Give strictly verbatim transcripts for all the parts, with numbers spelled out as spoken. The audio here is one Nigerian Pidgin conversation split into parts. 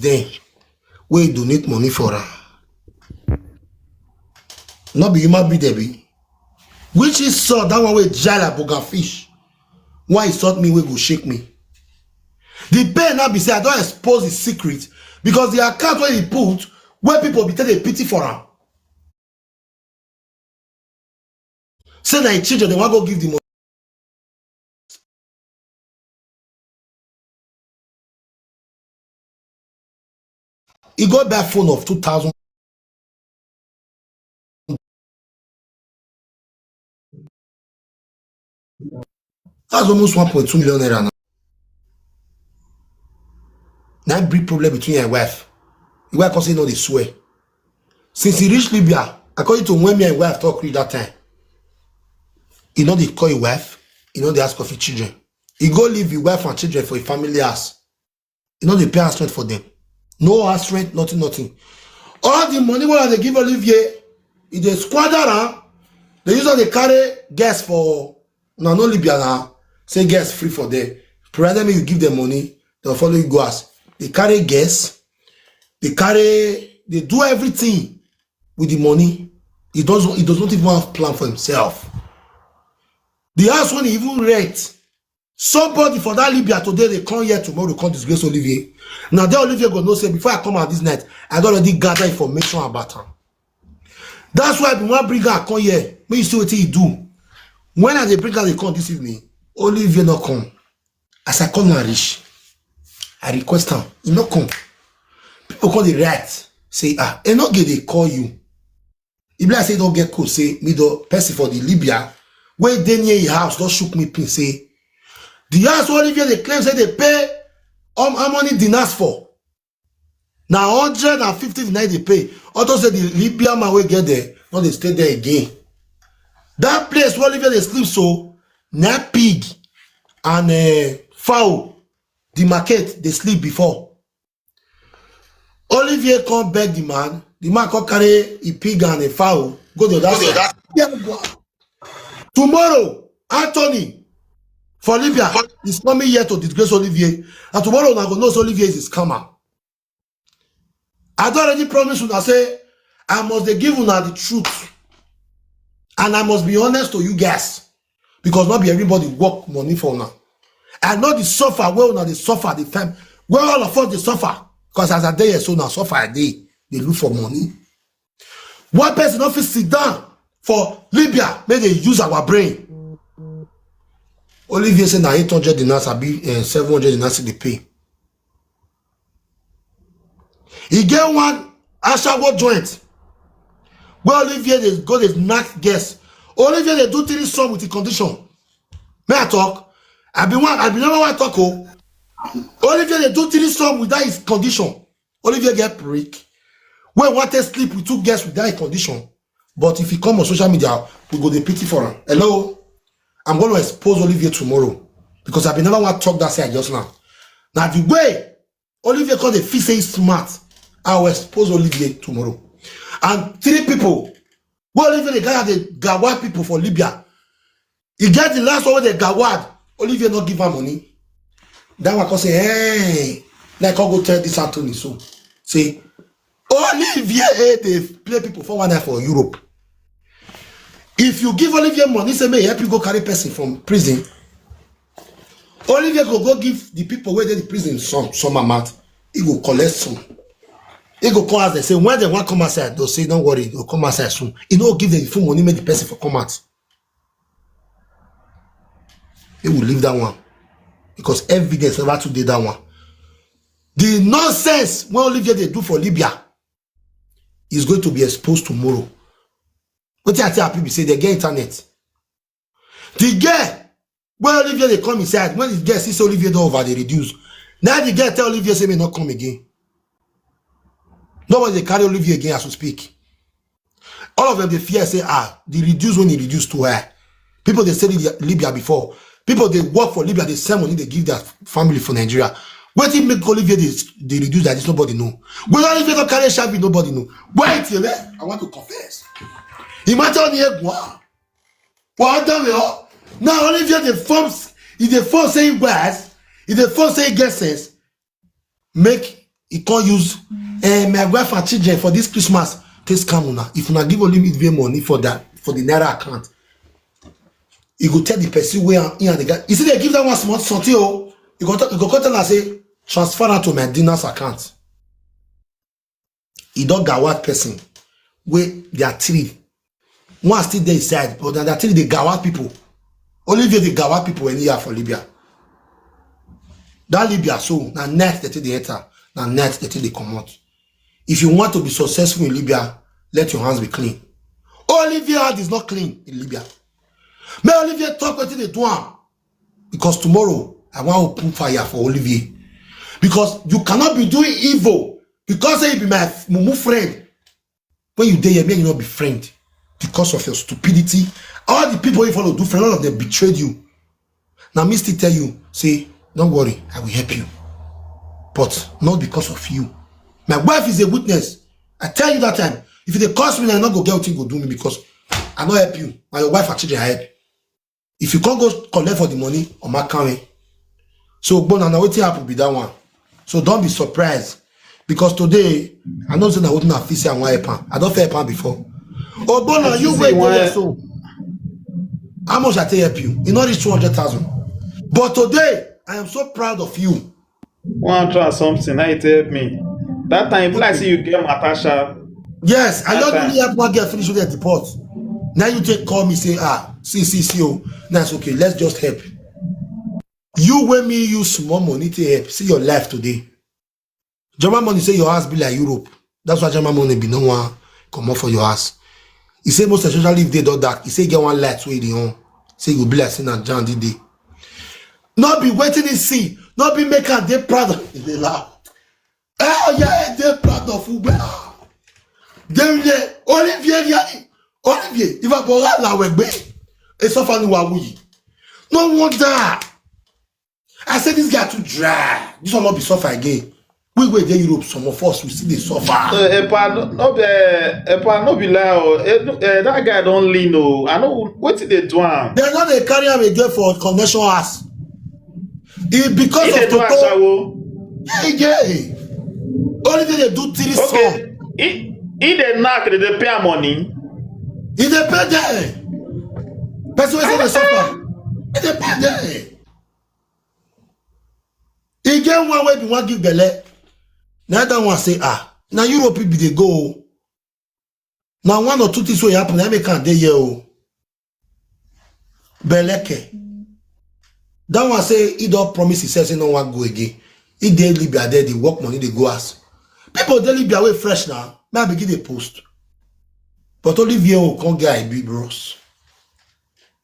dem wey donate money for am. No be human being dem be? Which is so that one wey dry like boga fish? Why insult me wey go shake me? The pain now be say I don expose the secret, because the account wey he put, where people be take dey pity for am, say na him children dem wan go give the money. He go buy phone of two thousand. That's almost one point two million naira now. Now big problem between your wife. Your wife come say no dey swear. Since he reach Libya, according to when me and wife talk reach that time, he no dey call his wife, he no dey ask of his children. He go leave his wife and children for a family house. He no dey pay house rent for them. No house rent, nothing, nothing. All the money wey I dey give Olivier, he dey squander am. They use am dey carry guests for, na no Libya na, say guests free for there. Provided me you give them money, they'll follow you go house. They carry guests, they carry, they do everything with the money. He doesn't, he does not even have plan for himself. The house when he even rent, somebody for that Libya today, they come here tomorrow, come disgrace Olivier. Now there Olivier go know say before I come out this night, I don already gather information about am. That's why I bin wan bring am come here, make you see wetin he do. When I dey bring am dey come this evening, Olivier no come. As I call am reach, I request am, he no come. People come dey write say, ah, Enoge dey call you. E be like say e don get code say me, the person for the Libya wey dey near him house don shook me pin say the house wey Olivier dey claim say dey pay, um, how many dinars for, na hundred and fifty dinar dey pay. Unto say the Libya man wey get there no dey stay there again. That place wey Olivier dey sleep so, na pig and, eh, fowl, the market dey sleep before. Olivier come beg the man. The man come carry a pig and a fowl, go the other side. Yeah, go. Tomorrow, Anthony for Libya is coming here to disgrace Olivier. And tomorrow, una go know say Olivier is a scammer. I don already promise una say I must dey give una the truth. And I must be honest to you guys. Because not be everybody work money for una. I know the suffer where una dey suffer the time. Where all of us dey suffer. Because as I dey here, so na suffer I dey. Dey look for money. One person no fit sit down for Libya, make dey use our brain. Olivier say na eight hundred dinars, abi, eh, seven hundred dinars dey pay. E get one ashawo joint where Olivier dey go dey knack guests. Olivier dey do threesome with the condition. May I talk? I be one, I be number one talk, oh. Olivier dey do threesome with that his condition. Olivier get prick. Wey wan take sleep with two girls with that condition. But if he come on social media, we go dey pity for am. Hello? I'm gonna expose Olivier tomorrow. Because I be never wan talk that side just now. Now the way Olivier come dey feel say he's smart, I will expose Olivier tomorrow. And three people, wey Olivier dey gather dey gawad people for Libya. E get the last one wey dey gawad, Olivier no give am money. That one come say, hey, like I go tell this Anthony so. Say, Olivier, eh, dey play people four one nine for Europe. If you give Olivier money, say, may help you go carry person from prison. Olivier go go give the people wey dey the prison some, some amount. He go collect some. He go come ask them, say, when they wan come outside, they'll say, don't worry, they'll come outside soon. He no give them the full money, make the person for come out. He will leave that one. Because evidence never too dey that one. The nonsense wey Olivier dey do for Libya is going to be exposed tomorrow. Wetin I tell people be say they get internet. The girl wey Olivier dey come inside, when the girl see say Olivier don over dey reduce, now the girl tell Olivier say may not come again. Nobody dey carry Olivier again as we speak. All of them dey fear say, ah, the reduce when he reduce too high. People dey stay Libya, Libya before. People dey work for Libya, dey send money, dey give their family for Nigeria. Wetin make Olivier dey, dey reduce like this, nobody know. Whether Olivier don carry H I V, nobody know. Wait till, eh, I want to confess. Imagine on the egg one. Well, I tell you, now Olivier dey form, he dey form say he wise, he dey form say he get sense. Make He can't use, eh, my wife and children for this Christmas. Take scam una. If una give Olivia money for that, for the Naira account, he go tell the person where he and the guy. You see, they give that one small something. Oh, you go, you go tell and say, "Transfer am to my dinner's account." He don't gawat person. Where they are three. One still dey inside, but na that thing dey gawat people. Olivia dey gawat people anyhow for Libya. That Libya, so na net that they enter, na net that they come out. If you want to be successful in Libya, let your hands be clean. Olivia hand is not clean in Libya. May Olivia talk wetin dey do am. Because tomorrow, I want to open fire for Olivier. Because you cannot be doing evil. Because he be my mumu friend. When you dey here, may you not be friend. Because of your stupidity. All the people you follow do friend, all of them betrayed you. Now me still tell you, say, "Don't worry, I will help you." But not because of you. My wife is a witness. I tell you that time, if they curse me, I not go get what you go do me because I not help you. My your wife and children I help. If you can't go collect for the money, or my coming. So, but now, what happen be that one? So don't be surprised. Because today, I know say na wetin I fit say I wan help am. I don fit help am before. Ogbonna, you wait there so. How much I take help you? E no reach two hundred thousand. But today, I am so proud of you. One try something, now it help me. That time, like say you get Matasha. Yes, I just really help one girl finish with the deport. Now you take call me, say, "Ah, see, see, see, oh, that's okay. Let's just help." You wey me use small money to help. See your life today. German money say your house be like Europe. That's why German money be no one come up for your house. He say most especially if they do that. He say get one light wey dey on. Say you be like say na John did dey. Not be waiting and see. Not be make am dey proud of the laugh. Oh yeah, dey proud of who? Dey Olivier, Olivier, if I bora la wegbe, e suffer ni wa wuyi. No wonder. I say this guy too dry. This one not be suffer again. We wey dey Europe, some of us we still dey suffer. Uh, Epa, no, no be, eh, Epa, no be lie. Oh. Eh, no, eh, that guy don't lean. Oh, I know what they do am. They no dey carry am again for convention house. E because of Toto. Yeah, yeah. Only thing they do three song. He he dey knack, they dey pay am money. He dey pay there. Person wey say dey suffer. He dey pay there. E get one wey be wan give belle. Na that one say, "Ah, na Europe be dey go o." Na one or two things wey happen, na make am dey here o. Beleke. That one say he don promise himself say no wan go again. He dey Libya there, dey work money, dey go house. People dey Libya wey fresh now. May I begin dey post. But only V O come get I B bros.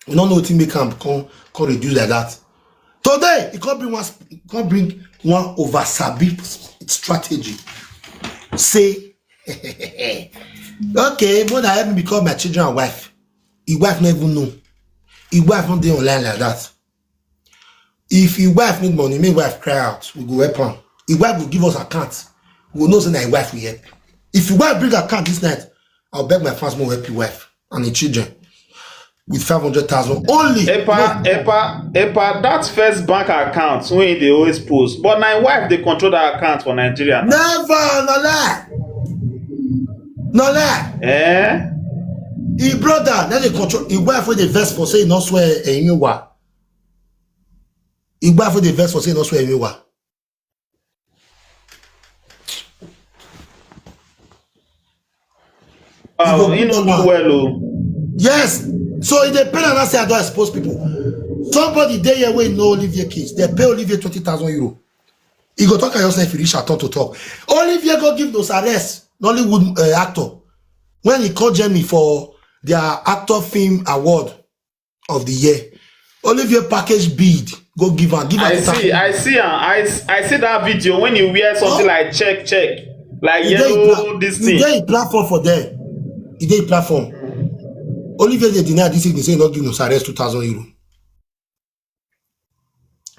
We don't know what make am come come reduce like that. Today, he come bring one sp- he come bring one over sabi strategy. Say, okay, mother help me become my children and wife. His wife never even know. His wife not dey online like that. If his wife need money, make wife cry out. We go help am. His wife will give us account. We will know say na his wife we help. If your wife bring account this night, I'll beg my fans more help your wife and the children with five hundred thousand only. Epa, No. Epa, Epa, that first bank account wey they always post, but my wife they control that account for Nigeria. Never, no lie. No lie. Eh? His brother, now they control. His wife wey dey vex for say he no swear anywhere. His wife wey dey vex for say he no swear anywhere. Wow, he no do well o. Yes. So if they pay and say I don't expose people. Somebody dey here wey know Olivier case. They pay Olivier twenty thousand euro. He go talk about yourself. He reach out to talk. Olivier go give those arrests. Nollywood uh, actor when he called Jamie for their actor film award of the year. Olivier package bid. Go give am. Give am. I see. I see. Am, I s- I see that video when you wear something like check check, like He dey yellow pla- this he thing. Dey platform for there. He dey platform. Olivier dey deny this thing. Say he not give no arrest two thousand euro.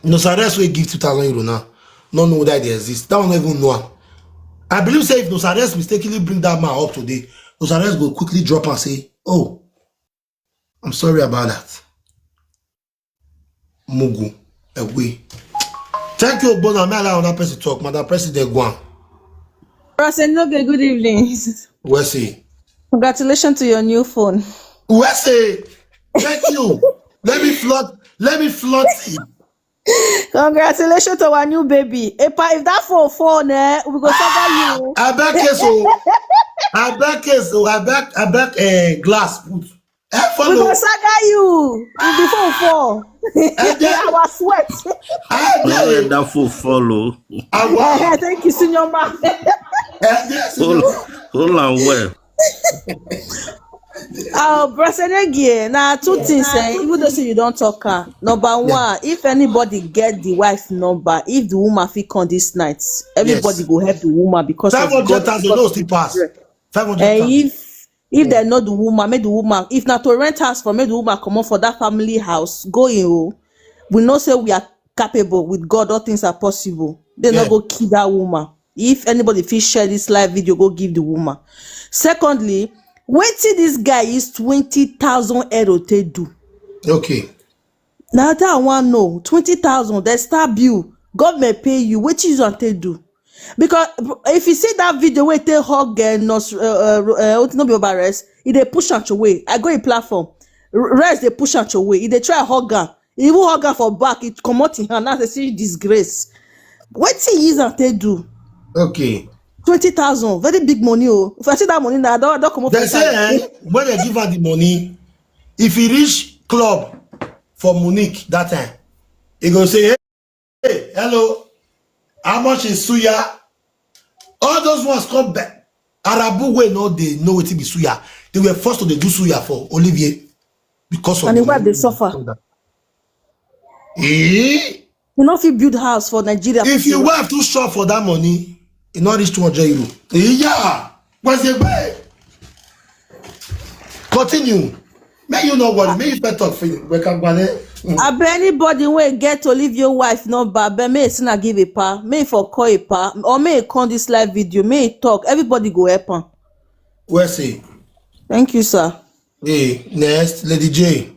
No arrest wey give two thousand euro now. No know that they exist. That one no even know am. I believe say if no arrest mistakenly bring that man up today, no arrest go quickly drop and say, "Oh, I'm sorry about that." Mugu away. Thank you, Ogbonna. May I allow another person talk? Madam President, go on. Bros Enoge, good evening. Wesley. Congratulations to your new phone. Wesley, thank you. Let me flood. Let me flood it. Congratulations to our new baby. Epa, if that phone fall, eh, we go saga you. I back case oh. I back case oh. I back. I back a glass put. I We follow. go saga you. If the phone fall. And then Our sweat. I Don't let did. That fool follow. I wow. Thank you, senior man. And yes, you Hold, know. Hold on well. Oh, Bros Enoge, now two things. Eh, even though say you don't talk, ah, number one, if anybody get the wife number, if the woman fit come this night, everybody Yes. go help the woman because Five of God. hundred thousand. Because No, still pass. Five hundred Eh, thousand. if if they know the woman, make the woman. If not to rent house for, make the woman come up for that family house. Go in. Oh, we know say we are capable with God. All things are possible. They Yeah. not go kill that woman. If anybody fit share this live video, go give the woman. Secondly, wetin this guy use twenty thousand euro take do? Okay. Now that I want know twenty thousand. They stab you. Government pay you. Wetin you use am take do? Because if you see that video where they hug and not uh, uh, uh, no be embarrassed, e dey push am away. I go a platform. Rest dey push am away. E dey try hug am. E even hug am for back. It comot in hand. Now they see disgrace. Wetin you use am take do? Okay. Twenty thousand, very big money. Oh, if I see that money now, I don't, I don't come up. They say eh, when they give her the money, if he reach club for Munich that time, he go say, "Hey, hey, hello, how much is suya?" All those ones come back. Arabu wey no dey know wetin be suya. They were forced to dey do suya for Olivier because of And the money. Wife dey suffer. Eh? You no fit build house for Nigeria. If your wife too short for that money, e no reach two hundred euro. Yeah. What's the way? Continue. May you not worry. May you first talk for you. We can go there. Mm. Abeg, anybody wey get Olivier wife number, abeg, may e send give a pa, may e for call a pa, or may e come this live video, may e talk. Everybody go help am. Wesley. Thank you, sir. Hey, next, Lady J.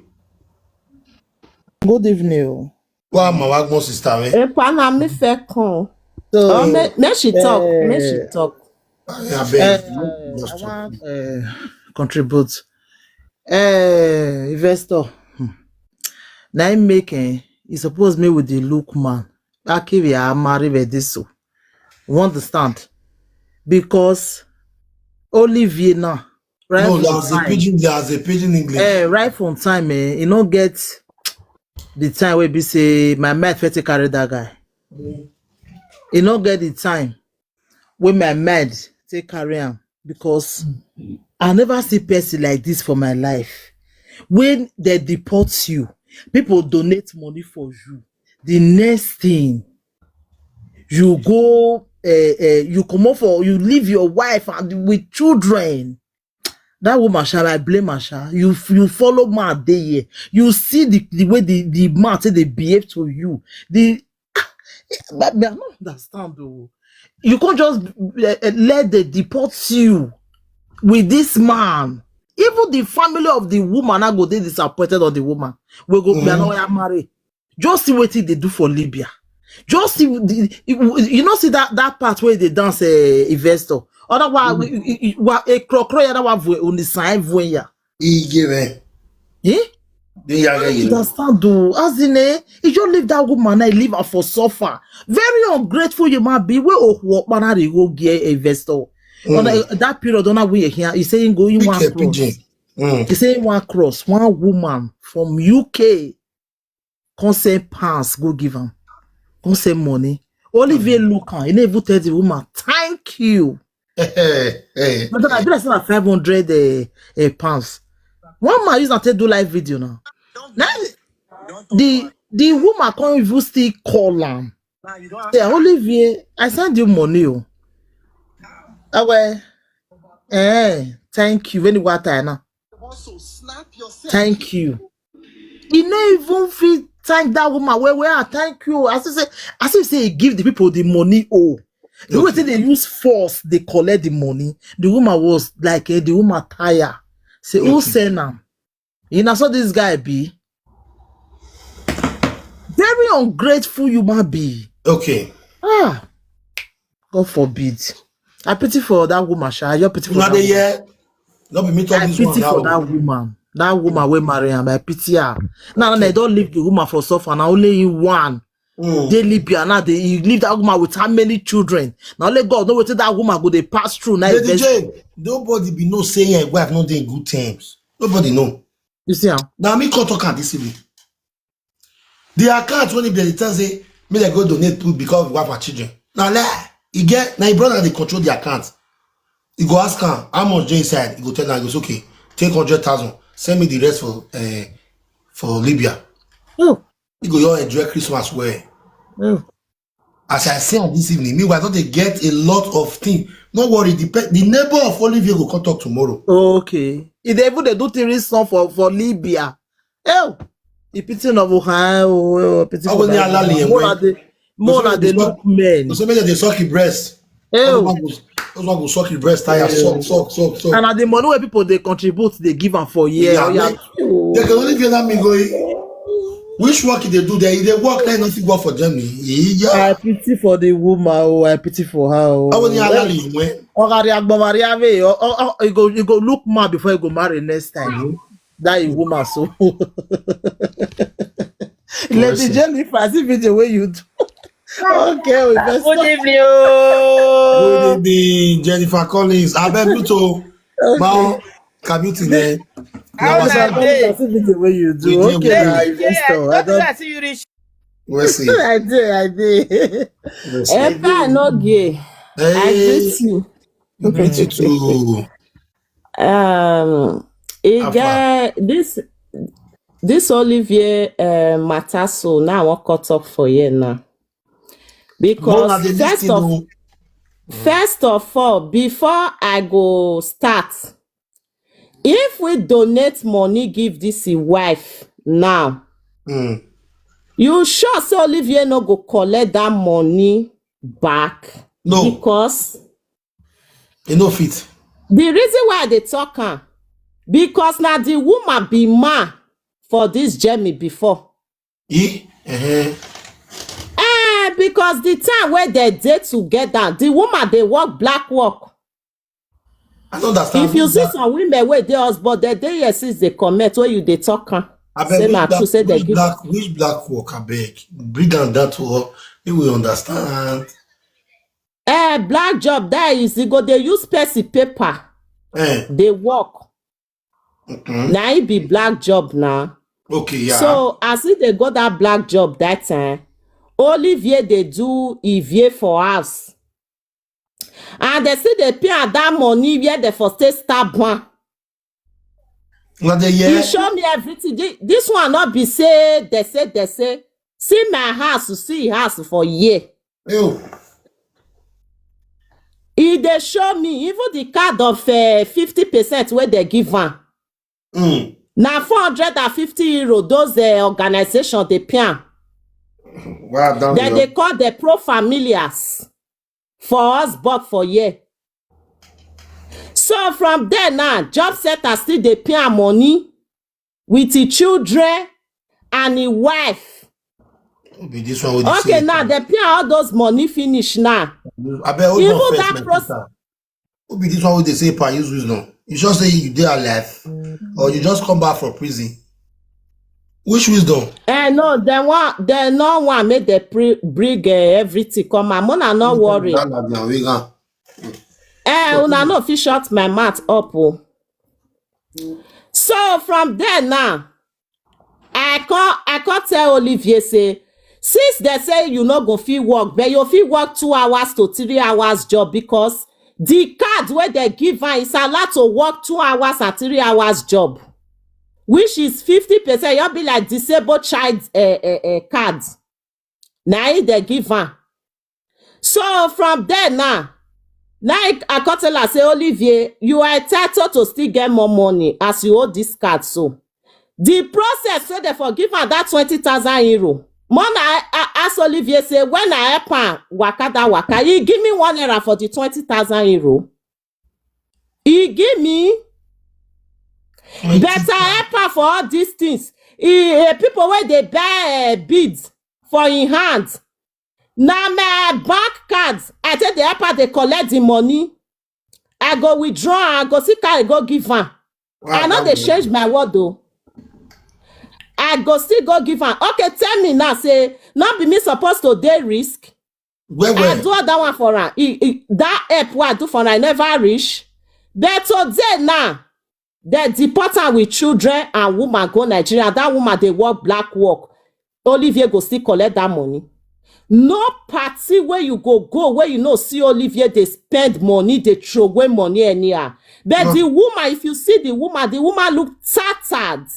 Good evening. Wa ma wa gbon sister mi. Epa na me fẹ́ kàn. So, Oh, make, make she talk. Make she eh, talk. I beg. eh, Just I talk. want uh, contribute. Uh, investor. Hmm. Now him make eh, he suppose me with the look man. Akiri a marry with this so. You understand? Because Olivier now, right No, from that's a time, pidgin. That's a pidgin English. eh, right from time, eh, he no get the time wey be say my mind fit take carry that guy. He no get the time wey my mind take carry am because I never see person like this for my life. When they deport you, people donate money for you. The next thing, you go, uh, uh, you come up for, you leave your wife and with children. That woman, shall I blame her? Shall you, you follow man dey here? You see the, the way the, the man say they behave to you. The but me, I don't understand though. You can't just uh, uh, let they deport you with this man. Even the family of the woman, I go they disappointed on the woman. We go, we are not married. Just see what they do for Libya. Just see, the, you you know, see that, that part where they dance a investor. Otherwise, we, we, we, we, a crocro, otherwise, we only sign when ya. He give it. Eh? The younger you. Understand though, as in eh, you just leave that woman and leave her for suffer. Very ungrateful you might be. Where oh what man they go get investor on Mm. that, that period. On that way here, he's saying going one Pick a cross. pidgin. Mm. He saying one cross. One woman from U K come send pounds go give him. Come send money. Olivier look am. He never even tell the woman thank you. Eh, eh. But then I be like say na five hundred uh, uh, pounds. One man use and take do live video now. Now the the woman can't even still call am. Say Olivier, I send you money. Oh. Awe, eh, thank you. When what I now? Thank you. He no even fit thank that woman. Well, well, thank you. As I say, as I say, he give the people the money. Oh, the way say they use force, they collect the money. The woman was like, eh, the woman tire. Say, who send am? You know, so this guy be very ungrateful human being. Okay. Ah, God forbid. I pity for that woman, sha. I just pity for Una that dey woman. Hear? No be me talk I this one pity for now. That woman. That woman wey marry am, I pity her. Now, now they don't leave the woman for suffer. Now only him one. Mm. They Libya now. They you leave that woman with how many children? Now let God know what that woman go they pass through. Now Lady invest. Jane, nobody be no say your wife not in good terms. Nobody know. You see, am? Now me come talk am this evening. The account when they tell say me they go donate to because of wife and children. Now lie. You get now your brother they control the account. You go ask him how much dey inside. You go tell him, it's okay. Take hundred thousand. Send me the rest for uh, for Libya. Oh, You go your enjoy Christmas well. oh. As I say am this evening, meanwhile, don't they get a lot of things. No worry, the, pe- the neighbor of Olivier go come talk tomorrow. Okay. If they even they do things some for for Libya. Oh, the pity of Ohio. Oh, pity How for will they that allow woman. you, More man? na the more So na they the suck- look men. So maybe they suck your breast. Oh, Those one go suck your breast tire. Suck, suck, suck, suck. And na the money where people they contribute, they give am for year. Yeah, Oh, yeah. They can only feel that me going. Which work they do there? If they work, then nothing work for Germany. Yeah. I pity for the woman. Oh, I pity for her. Oh. How will they allow you, man? Ogari agbomari ave. Oh, oh, oh, you go you go look mad before you go marry next time. That is woman so. Lady Mercy. Jennifer, I see video where you do. Okay, we best Good evening. Good Oh. Evening, Jennifer Collins. I bet you too. Bao, Kabuti there. How What's na up? dey? I see video where you do. We dey Okay, well. I Yeah, invest. I Oh, I don't don't. see you reach. We'll see. I did, I did. We'll see. Epa Nogie, I Hey, greet you. Greet you too. Um, e Afa. Get this this Olivier uh, matter so now I wan cut up for here now. Go na Because the first listen of o. First of all, before I go start, if we donate money give this him wife now, Mm. you sure say Olivier no go collect that money back? No. Because E no fit. The reason why I dey talk am, because na the woman be man for this journey before. E? Uh-huh. Eh, because the time wey they dey together, the woman dey work black work. I don't understand. If you Which see black, some women wey dey husband, they dey here since they comment wey you dey talk am. I beg, Say which na black, true, say they which give. Black, which black work, I beg? Bring am down to her. We will understand. Eh, black job that is, e go dey use person paper, Eh. dey work. Mm-hmm. Na e be black job na. Okay, yeah. So as e dey go that black job that time, Olivier dey do Ivier for house. And they still dey pay am that money where they for stay stab one. Una dey He hear? Show me everything. Thi- This one not be say they say they say. See my house, see house for year. Ew. E dey show me even the card of uh, fifty percent wey they give am. Mm. Na four hundred and fifty euro those uh, organization dey pay am. Wow, down Then the they call the pro familias for us, but for year. So from there now, job center still dey pay am money with him children and him wife. Who be this one with the Okay, say now pa? They pay all those money finish now. I bet hold Even on first, that my process. Sister. Who be this one with the say pa use wisdom? You just say you dey alive, or you just come back from prison. Which wisdom? Eh, no, they want they no want make they pre- bring uh, everything come. I'm gonna not worry. That na their way round. Eh, una no fit shut my mouth up. Oh. So from there now, I can't I can't tell Olivier say since they say you no go fit work, but you fit work two hours to three hours job because the card where they give her is allowed to work two hours and three hours job, which is fifty percent. You'll be like disabled child uh, uh, uh, card. Now they give her. So from there now, now I, I come tell her say, Olivier, you are entitled to still get more money as you hold this card. So the process so they forgive her that twenty thousand euro. Mona, I, I ask Olivier say when I help her waka that waka, he give me one naira for the twenty thousand euro. He give me better help her for all these things. He, uh, people where they buy uh, beads for in hand. Now my bank cards, I take the help her they collect the money. I go withdraw am, I go still carry go give am. I no dey change my word o. I go still go give am. Okay, tell me now, say no be me suppose to dey risk. Well, I well. do all that one for am. E, e, that help wey I do for am, I never reach. But today now, dem deport am with children and woman go Nigeria. That woman dey work black work. Olivier go still collect that money. No party where you go go where you know see Olivier dey spend money, dey throw away money anyhow. But No. the woman, if you see the woman, the woman look tattered.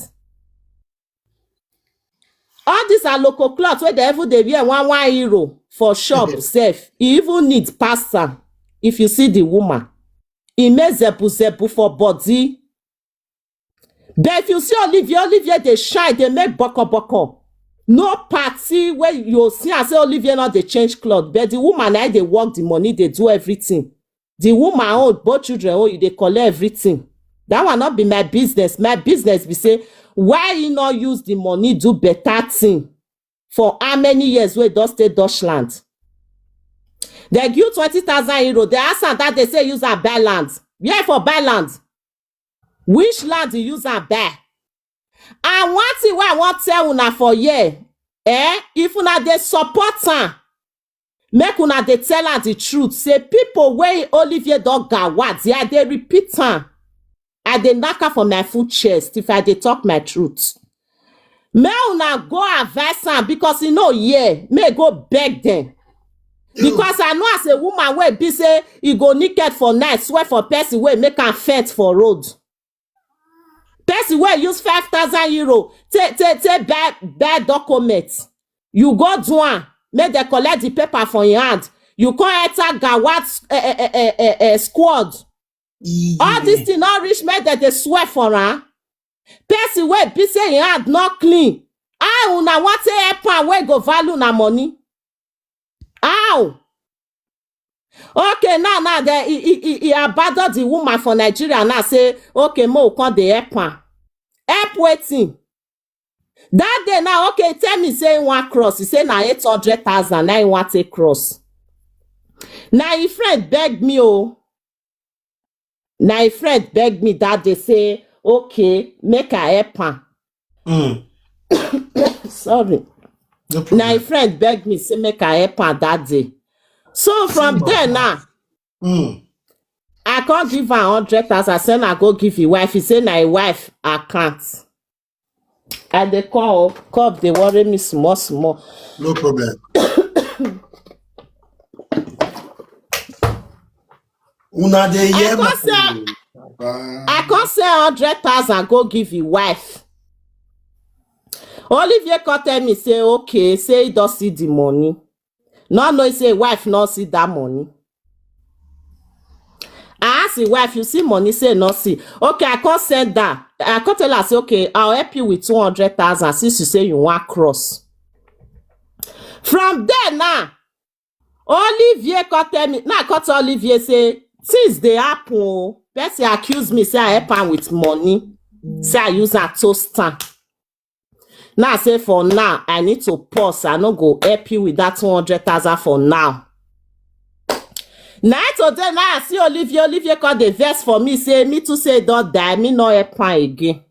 All these are local cloth wey dey even dey wear one one euro for shop sef. E even need pass am. If you see the woman, e make zebu zebu for body. But if you see Olivier, Olivier dey shine, dey make boko boko. No party where you see am say Olivier no dey change cloth, but the woman na dey work the money, dey do everything. The woman own, both children own, you dey collect everything. That one no be my business. My business be say why he no use the money do better thing for how many years wey e don stay Dutchland. Dem give you twenty thousand euro. Dem ask am that day say use am buy land. Where for buy land? Which land you use am buy? And one thing wey I wan tell una for here, eh, if una dey support am, make una dey tell am the truth. Say people wey Olivier don gawad, I dey repeat am. I dey knack am for my full chest if I dey talk my truth. Make una go advise am because e no hear. Make e go beg dem. Because I know as a woman wey be say e go naked for night, swear for person wey make am faint for road. Person wey use five thousand euro take take take buy buy document. You go do am, make dem collect the paper for im hand. You come enter gawad eh, eh, eh, eh, eh, eh, squad. All this thing no reach make dem dey swear for am. Person wey be say im hand no clean, how una wan take help am wey go value una money? How? Okay, now now dem e e e e abandon the woman for Nigeria now say okay make we come dey help am. Help wetin? That day now, okay, tell me say he wan cross. He say na eight hundred thousand na he wan take cross. Na him friend beg me o. Na him friend beg me that day say okay make I help am. Mm. Sorry. No problem. Na him friend beg me say make I help am that day. So from there now, Mm. I come give am hundred thousand. I say na go give him wife. He say na him wife account. I dey come o, come dey worry me small small. No problem. Una dey I hear come my say, I come say hundred thousand go give him wife. Olivier come tell me say okay, say he don see the money. No know say wife no see that money. I ask him wife, you see money? Say no see. Okay, I come send that. I come tell her say okay, I'll help you with two hundred thousand since you say you wan cross. From there now, Olivier come tell me. Now I come tell Olivier say things dey happen o. Person accuse me say I help am with money. Say I use am toast am. Now I say for now I need to pause. I no go help you with that two hundred thousand for now. Now today now I see Olivier. Olivier come dey vex for me say me too say he don die. Me no help am again.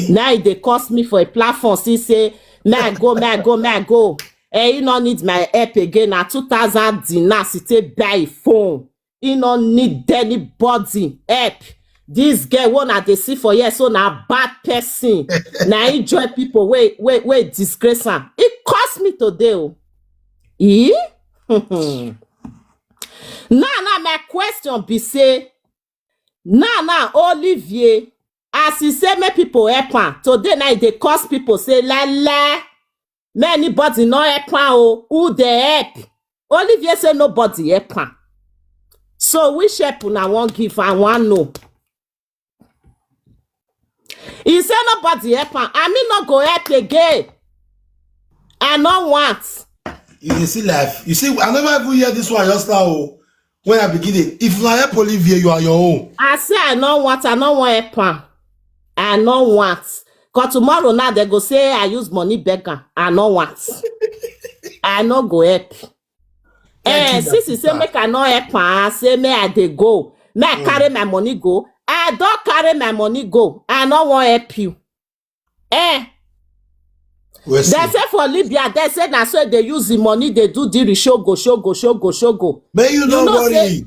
Now e dey curse me for a platform. See say may I go, may I go, may I go. Eh, he no need my help again. Na two thousand dinars he take buy a phone. He no need anybody help. This girl wey una dey see for here so na bad person. Na he join people wey wey wey disgrace am. He curse me today o. Eh? Now now my question be say now now Olivier as he say make people help am today now he dey curse people say lele. Make anybody no help am o. Who dey help? Olivier say nobody help am. So which help una wan give? I wan know. He say nobody help am. I mean no go help again. I no want. You dey see life. You see, I never even hear this one just now o. When I begin it, if una help Olivier, you are your own. I say I no want. I no wan help am. I no want. Cause tomorrow now they go say I use money beg am. I no want. I no go help. Eh, since he say make I no help am, I say may I dey go. Make I carry my money go. I don carry my money go. I no wan help you. Eh? We'll They see. say for Libya, they say na so they use the money, they do the shogo, shogo, shogo, shogo. May you You not know say worry.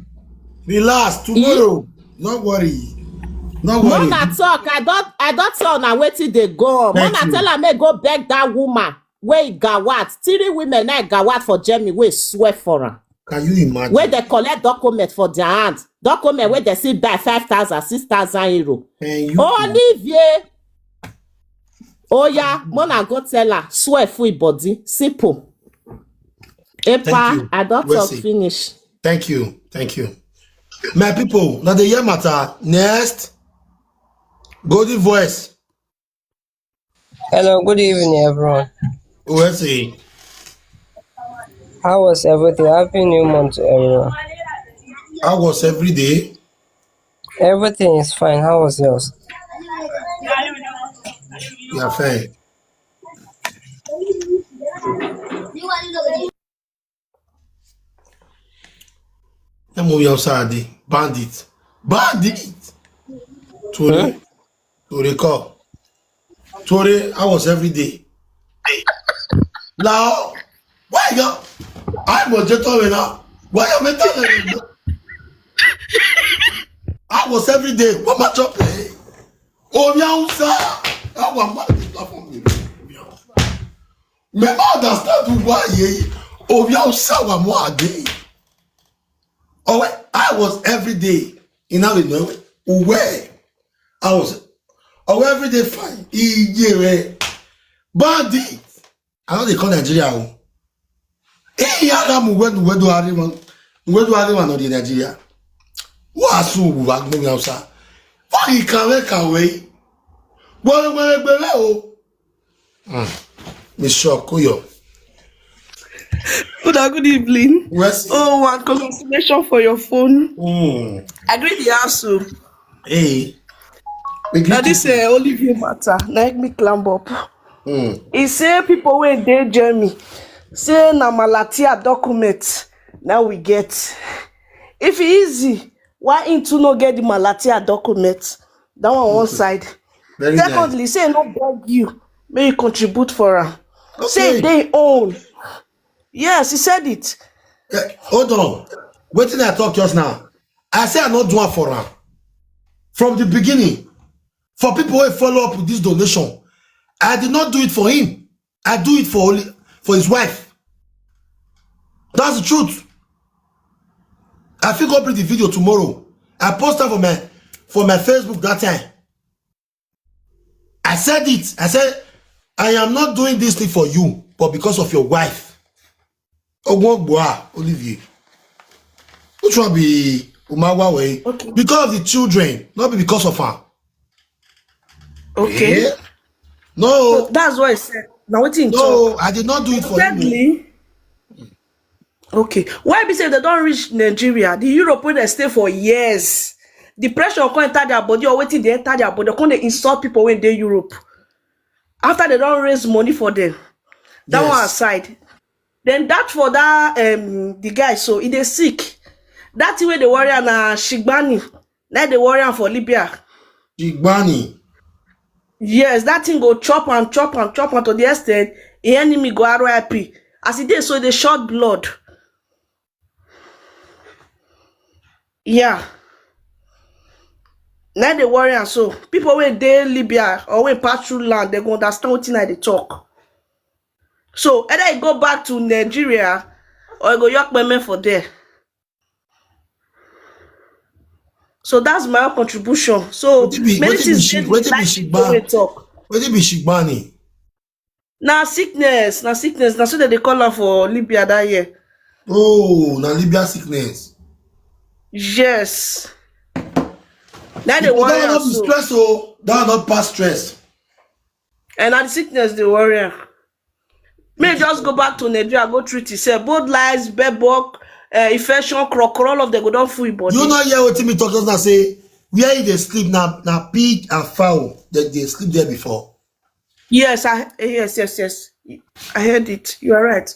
Relax. Tomorrow. Not worry. Not worry. Mona talk. I don't I don't tell na wetin dey go on. Thank Mona you. Tell her make go beg that woman wey gawat. Three women na gawat for Germany wey swear for am. Can you imagine? Wey they collect document for their hand. Document wey they see buy five thousand, six thousand euro. Can you Olivier. Oh yeah, Mona go tell her. Swear for your body. Simple. Thank Epa, you. I don't We'll talk see. Finish. Thank you. Thank you. My people, now the year matter. Next. Golden voice. Hello, good evening, everyone. We'll see. How was everything? Happy New Month to everyone. I was every day. Everything is fine. How was yours? You are fine. Ẹ mú yọ sáàdì bandit bandit. Torí torí kọ torí I was every day. Now why you I was just talking now why you make that? I was every day. What my job? Omi Hausa. That one man dey laugh for me. Me no understand why ye. Omi Hausa wa mo ade. Oh, I was every day in Awe. Where I was. Oh, every day fine. Iye bandit. I no dey call Nigeria o. Eyi ara mu wedu wedu ariwan wedu ariwan no dey Nigeria. Wa su wa gbe mi Hausa. Wa yi kawe kawe. Were were gbere o. Mi shock o yo. Una good evening. Wes. Oh, one congratulations for your phone. Mm. I greet the house o. Hey. We Na greet this you. uh, Olivier matter na make me climb up. Mm. He say people wey dey Germany say na Malatia document na we get. If e easy, why him too no get the Malatia document? That one one side. Very nice. Secondly, say no beg you, make you contribute for am. Say Okay. dey own. Yes, he said it. Eh, hold on. Wetin I talk just now? I say I no do am for am. From the beginning, for people wey follow up with this donation, I did not do it for him. I do it for only for his wife. That's the truth. I fit go bring the video tomorrow. I post am for my for my Facebook that time. I said it. I said I am not doing this thing for you, but because of your wife. Ogunogboa Olivier. Which one be Umawa way? Okay. Because of the children, not be because of her. Okay. Eh? No, That's why I said. Now what in no, I did not do it for you. Thirdly, okay. Why be say they don't reach Nigeria? The Europe where they stay for years. The pressure come enter their body or waiting they enter their body. Come they insult people when they Europe. After they don't raise money for them. That one Yes. Aside. Then that for that um the guy so he dey sick. That thing wey dey worry am na Shigbani. Na dey worry am for Libya. Shigbani. Yes, that thing go chop and chop and chop and to the extent the enemy go R I P. As e dey so e dey short blood. Yeah. Na dey worry am so. People wey dey Libya or wey pass through land, they go understand wetin I dey talk. So either e go back to Nigeria or e go yoke payment for there. So that's my own contribution. So Wetin be- many wetin be things Shi- dey wetin be like Shigba? People wey talk. Wetin be Shigbani? Na sickness, na sickness. Na so dem dey call am for Libya that year. Oh, na Libya sickness. Yes. Na dey But worry that am one no be so. Stress o. That one no pass stress. And na the sickness dey worry am. May just go back to Nigeria, go treat himself. Both lice, bedbug, uh, infection, crocro, all of them go don full him body. You no hear wetin me talk just now say where he dey sleep na na pig and fowl dem dey sleep there before. Yes, I yes yes yes. I heard it. You are right.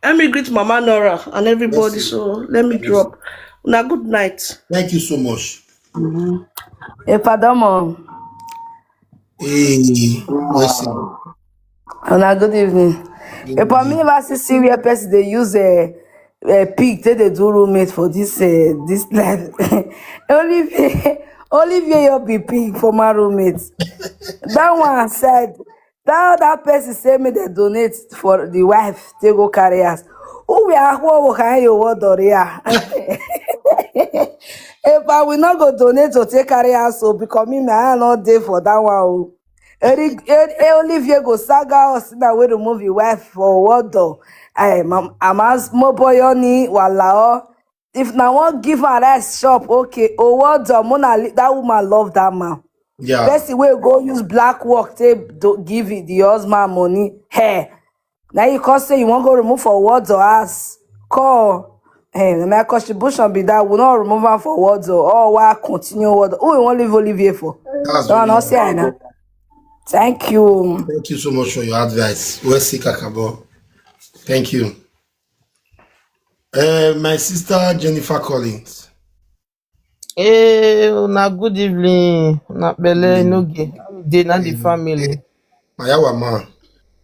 Let me greet Mama Nora and everybody. Yes, So let me drop. Now good night. Thank you so much. Hey, Padomo. Hey, Wesley. Una good evening. Hey, for me, never see see where person dey use a, a pig take dey do roommate for this uh, this life. Only if only if you be pig for my roommate. That one said that that person say me they donate for the wife they go carry us. Who we are who can you what doria? If I will not go donate to take carry us, so because me, I not there for that one. Oh. Eric, Eric, Olivier go saga us now we remove your wife for what though? I am as moboyoni walao. If na wan give her that shop, okay. Oh what though? Mona that woman love that man. Yeah. Person wey go use black work take do, give it the husband money. Hey, now you come say you wan go remove for what though? Ass call. Hey, na my contribution be that we no remove am for what though? Oh, why continue what? Who we wan leave Olivier for? That's No, very no, say I know. Thank you. Thank you so much for your advice. Wesley Kakabo. Thank you. Uh, my sister Jennifer Collins. Hey, una good evening. Na pele inoge. How you dey? Na the family. Mayawa man.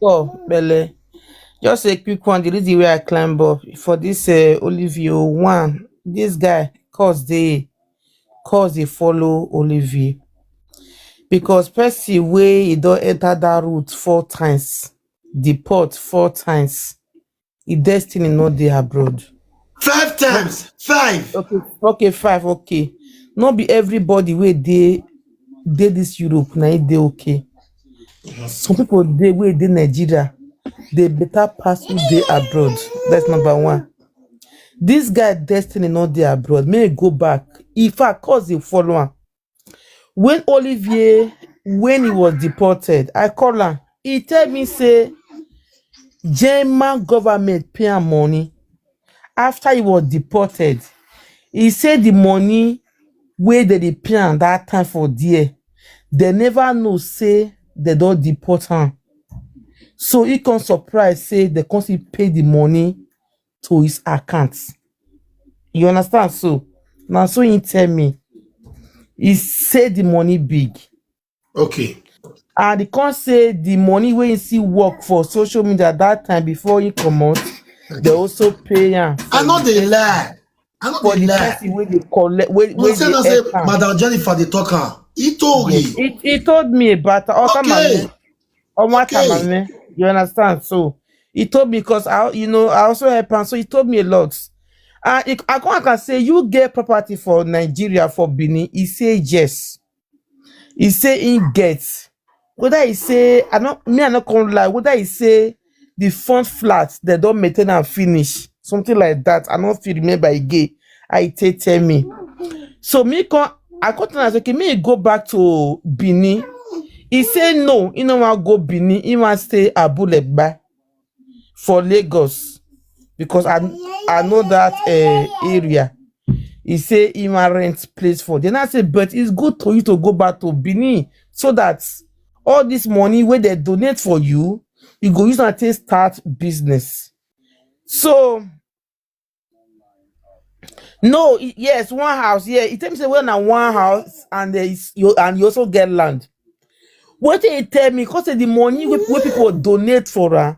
So, pele. Just a quick one. The reason where I climb up for this uh, Olivier one, this guy cause dey cause dey follow Olivier because person wey he don enter that route four times, deport four times, his destiny no dey abroad. Five times. Five. Okay, okay, five, okay. No be everybody wey dey dey this Europe na e dey okay. Some people dey wey dey Nigeria, they better pass who dey abroad. That's number one. This guy destiny no dey abroad. May he go back. If I cause a follow am. When Olivier, when he was deported, I call am. He tell me say German government pay am money. After he was deported, he say the money wey dem dey pay am that time for there, dem never know say dem don deport am. So he come surprise say dem come still pay the money to his account. You understand? So na so he tell me. He say the money big. Okay. And he come say the money wey he see work for social media that time before he comot, they also pay am I know they lie. I know for they the lie. Person wey dey collect, wey We wey say dey that say help am. Madam Jennifer they talk her. He told me. He, he told me about Otama. Okay. Omo Okay. Atamame, you understand? So he told me because I, you know, I also help am. So he told me a lot. And he, I come, I can say you get property for Nigeria, for Benin. He say yes. He say he get. Whether he say I not me, I not come lie. Whether he say the front flat they don't maintain and finish something like that. I don't feel remember again. I take tell me. So me come, I come tell am say, okay, me go back to Benin. He say no, he no wan go Benin. He wan stay Abulegba for Lagos because I I know that uh, area. He say he wan rent place for. Then I say, but it's good for you to go back to Benin so that all this money wey they donate for you, you go use am take start business. So no, y- yes, one house. Yeah, he tell me say when na one house and there is you and you also get land. Wetin he tell me? Cause say the money wey wey people donate for am,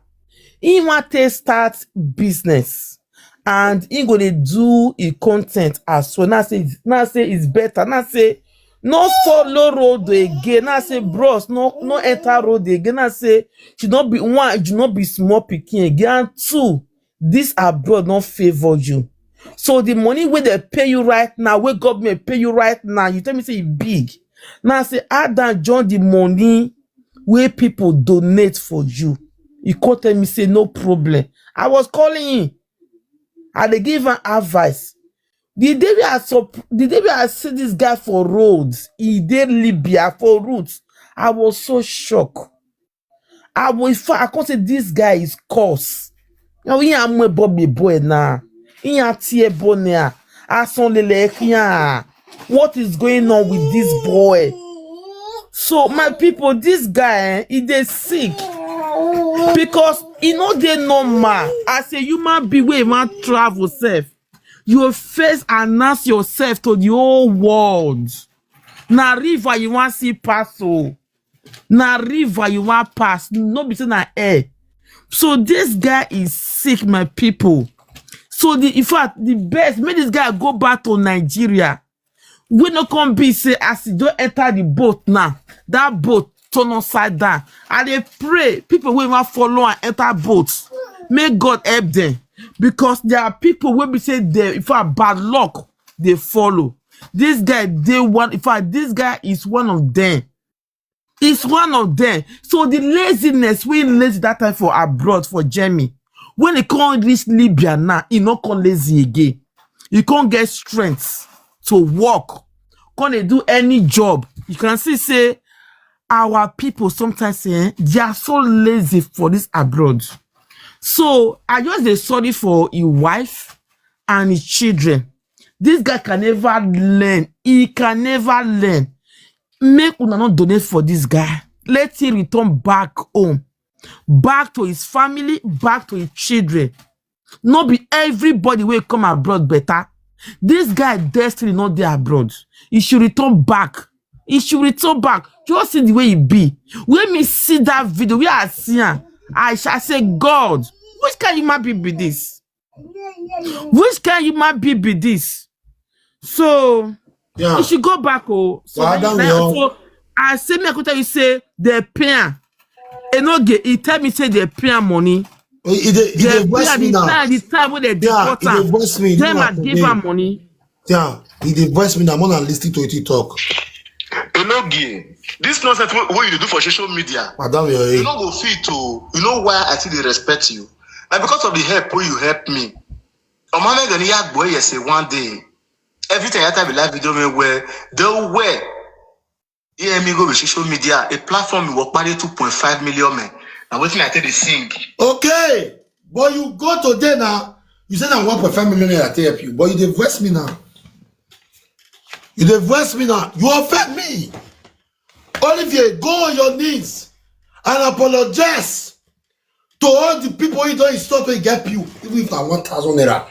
he wan take start business and he go dey do his content as well. Now say now say it's better. Now say no follow road again. Now say bros no no enter road again. Now say she no be one, she no be small pikin again. And two, this abroad no favour you. So the money wey dem pay you right now, wey government pay you right now, you tell me say e big. Now say add am join the money wey people donate for you. He come tell me say no problem. I was calling him. I dey give am advice. The day wey I sup the day wey I see this guy for road, he dey Libya for route. I was so shocked. I was in fact, I come say this guy is coarse. Now he am a Bobby boy now. He a tear boy now. Asan lele here. What is going on with this boy? So my people, this guy eh, he dey sick because he no dey normal as a human being wey wan travel sef. You first announce yourself to the whole world. Na river you wan see pass o. Na river you wan pass, no be say na air. So this guy is sick, my people. So the, in fact, the best, make this guy go back to Nigeria. We no come be say as he don enter the boat now, that boat turn upside down. I dey pray people wey wan follow and enter boat, make God help them, because there are people wey be say they, in fact, bad luck dey follow. This guy dey one, in fact, this guy is one of them. Is one of them. So the laziness wey lazy that time for abroad for Germany, when he come reach Libya now, he no come lazy again. He come get strength to work, come dey do any job. You can see say our people sometimes, eh, they are so lazy for this abroad. So I just dey sorry for his wife and his children. This guy can never learn. He can never learn. Make una no donate for this guy. Let him return back home, back to his family, back to his children. No be everybody wey come abroad better. This guy destiny no dey abroad. He should return back. He should return back. Just see the way he be. When me see that video, where I see am, I shall say, God, which kind human being be this? Which kind human being be this? So, yeah, he should go back. Oh, so, well, that now, so I say, me, I could tell you, say, they pay am. Enoge, he tell me, say, they pay am money. He, he dey, he dey voice me now. The time, the time when they deport am, he dey voice me. Them are give am money. Yeah, he dey voice me now. I'm gonna listen to it, he talk. Enoge, this nonsense wey, wey you dey do for social media, madam, you no go fit to. You know why I still dey respect you? Na because of the help wey you help me. Omame gani ya gbo ye say one day. Everything I tell be live video me where the way. Hear me go with social media, a platform you work by two point five million men. Now wetin I tell dey sing. Okay, but you go today now. You say na one point five million naira take help you, but you dey voice me now. You dey voice me now. You offend me. Olivier, go on your knees and apologize to all the people you don insult to get you, even if na one thousand naira.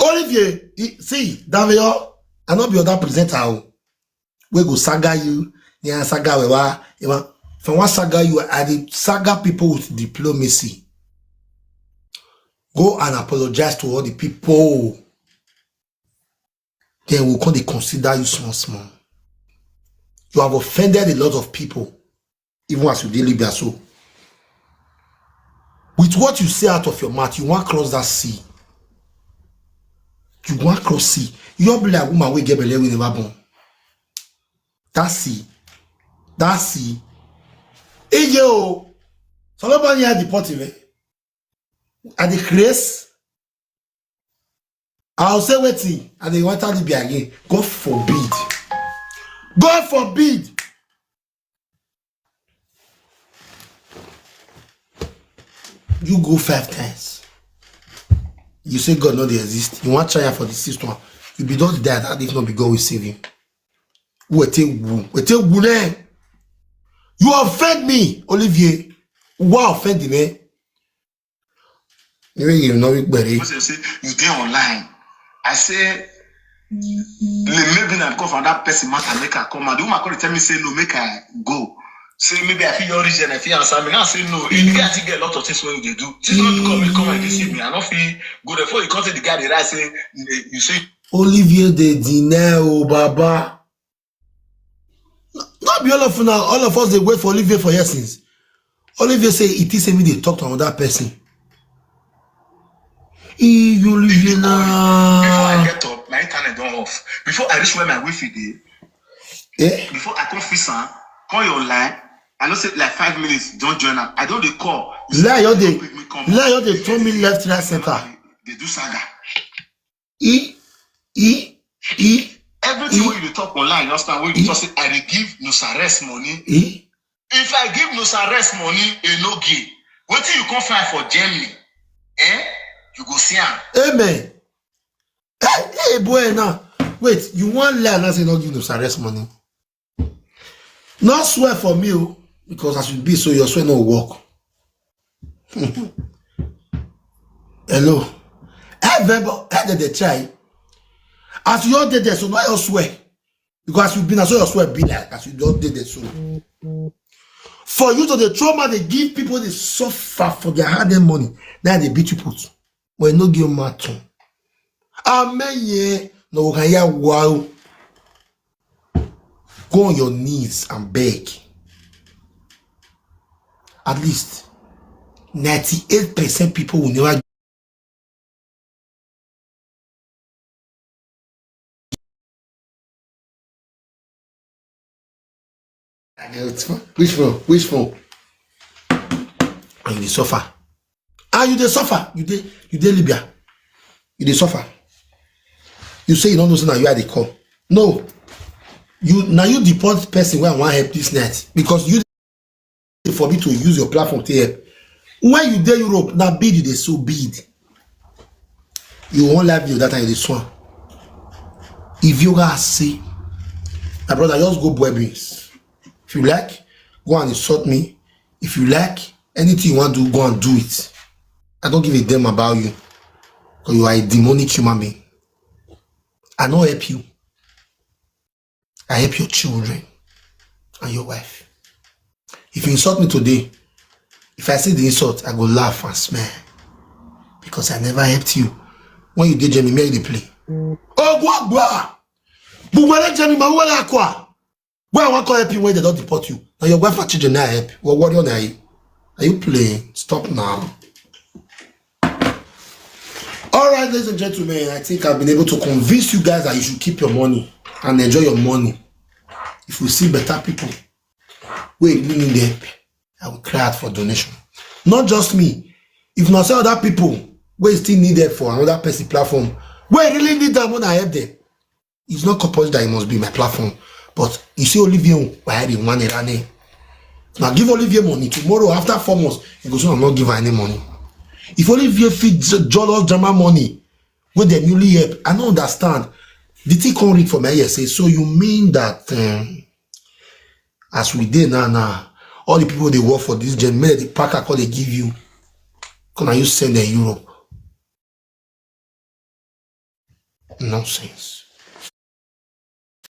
Olivier, he, see, Davion, I no be other presenter o. Wey go saga you, yeah, saga we wa, you wa. If I wan saga you, I dey saga people with diplomacy. Go and apologize to all the people. Then we come dey consider you small small. You have offended a lot of people, even as you dey Libya so. With what you say out of your mouth, you wan cross that sea. You wan cross sea. You be like woman wey get belle wey never born. That sea. That sea. Eye o. Somebody here deport him, eh? I dey craze. I'll say wetin? I dey wan tell Libya again. God forbid. God forbid. You go five times. You say God no dey exist. You wan try am for the sixth one. You be don die that if not be God will save him. Wete wu. Wete wu ne. You offend me, Olivier. Why offend me? Maybe you know it better. Because you say you dey online. I say, le-, maybe na because of that person matter make I come. And the woman come dey tell me say no, make I go. Say maybe I fit your region, I fit answer me. Now I say no. If the guy still get a lot of things wey you dey do, this one come, come and dey see me. I no fit go there. Before you come say the guy dey write say, eh, you say Olivier dey deny o, Baba. No be all of una, all of us dey wait for Olivier for here since. Olivier say he think say me dey talk to another person. He, you Olivier na. Before I get up, my internet don off. Before I reach where my wifi dey, eh? Before I come fix am, call your line. I know say like five minutes don join am. I don dey call. Lie, you dey, lie, you dey throw me left, right, center. Dey do saga. E, e, e. Everything wey you dey talk online last time, wey you talk say I dey give Nusa Rest money. E? If I give Nusa Rest money, Enoge, wetin you come find for Germany? Eh? You go see am. Amen. Hey, hey, boy, now. Wait, you wan lie now say you no give Nusa Rest money? No swear for me o, because as you be so, your swear no work. Hello. Everybody, how dem dey try? As you all dey there so, na your swear. Because as you be na so, your swear be like as you all dey there so. For you to dey throw mouth dey give people dey suffer for their hard-earned money, na dey beat you put. When no give mouth to. Amen, yeah. No, we can hear wow. Go on your knees and beg. At least ninety-eight percent people will never Which one? Which one? And you dey suffer. And you dey suffer. You dey, you dey Libya. You dey suffer. You say you don't know say na you I dey call. No. You, na you deport person wey I wan help this night because you dey forbid to use your platform to help. When you dey Europe, na bid you dey so bid. You wan live video that time you dey swan. If you guys see, my brother, just go boy beans. If you like, go and insult me. If you like, anything you want to do, go and do it. I don't give a damn about you. Because you are a demonic human being. I no help you. I help your children and your wife. If you insult me today, if I see the insult, I go laugh and smile. Because I never helped you. When you dey Germany, make you dey play. Oh, go, go. But when I Germany, my whole aqua. Where I wan come help you when they don't deport you? Now your wife and children na help. Well, what do you know? Are you playing? Stop now. All right, ladies and gentlemen, I think I've been able to convince you guys that you should keep your money and enjoy your money. If we see better people wey really need help, I will cry out for donation. Not just me. If not say other people wey still need help for another person platform, wey really need that money, I help them. It's not compulsory that it must be my platform. But you see Olivier, why they want it? Now give Olivier money tomorrow after four months. He goes, "No, I'm not giving any money." If Olivier fit j- jolly us German money with the newly help, I don't understand. The thing come read for my ear say, "So you mean that um, as we dey now now, all the people they work for this gen, make the pack I call they give you, come and you send them Europe?" Nonsense.